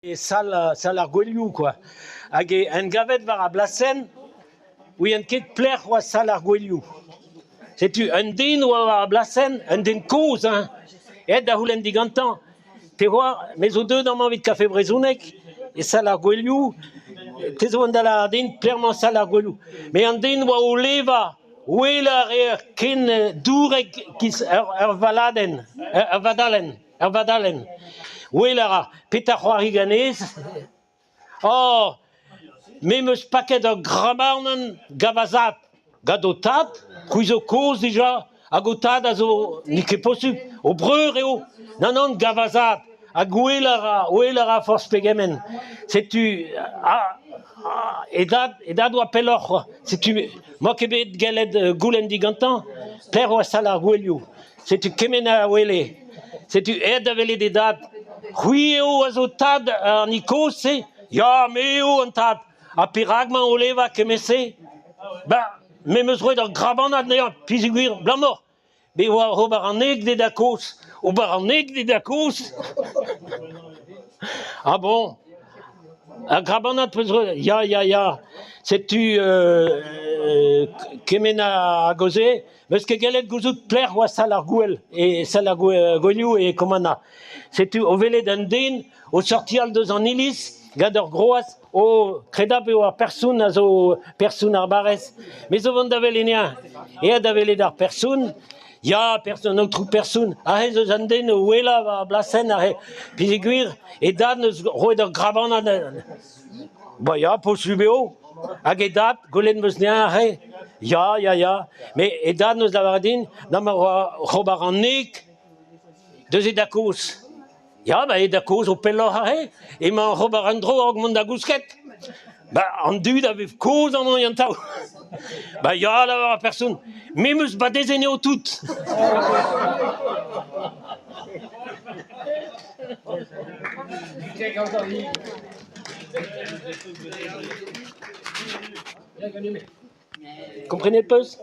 E sal sal ar gouelioù kwa hag en gavet war ar blasenn 'ouien ket pelec'h e oa sal ar gouelioù. Setu un den oa war ar blasenn, un den kozh hein, aet da c'houlenn digantañ te 'oar me zo deuet amañ evit kafe brezhoneg e sal ar gouelioù, te zo vont da lâret din pelec'h emañ sal ar gouelioù. Met an den oa o levañ, ouelañ a reer ken dourek 'giz ur valadenn, ur vadalenn. Ur vadalenn. Ouelañ a ra. Petra c'hoari ganez ? Oh ! Me 'm eus paket ur grabanenn gant va zad. Gant ho tad ? C'hwi zo kozh dija hag ho tad a zo… N'eo ket posupl, ho breur eo. Nann, nann, gant va zad. Ha gouelañ a ra, ouelañ a ra forzh pegement. Setu e dad, e dad oa pelloc'h c'hoazh. Setu 'moa ket bet gellet goulenn digantañ pelec'h oa sal ar gouelioù. Setu kement a wele. Setu aet da welet e dad. C'hwi eo a zo tad an hini kozh-se ? Ya, me eo an tad. Ha perak 'mañ o levañ kement-se ? Ba, me 'm eus roet ur grabanad dezhañ, peogwir, abalamour me oa ober an heg d'e dad-kozh. Ober an heg d'e dad-kozh ? Ah bon ? Ar grabanad 'peus roet ? Ya, ya, ya. Setu kement a gaoze. N'eus ket gellet gouzout pelec'h oa sal ar gouel, e sal ar gouelioù e Kommanna. Setu o welet un den o sortial deus an iliz gant ur groaz, o kredabl eo ar person a zo person ar barrez. Me zo vont da welet anezhañ. Aet da welet ar person. Ya, person, an aotrou person. Aze ez eus un den o ouelañ war ar blasenn aze. Peogwir e dad 'neus roet ur grabanad. Ba ya, posubl eo. Hag e dad, gwelet 'm eus anezhañ aze. Ya, ya, ya. Met e dad 'neus lavaret din da'm oa oc'h ober an heg deus e dad-kozh. Ya, ba e dad-kozh zo pelloc'h aze. Emañ oc'h ober un dro a-raok mont da gousket. Ba an dud a vez kozh amañ an taol. Ba ya, lavar ar person, me 'm eus badezet anezho tout. Komprenet 'peus ?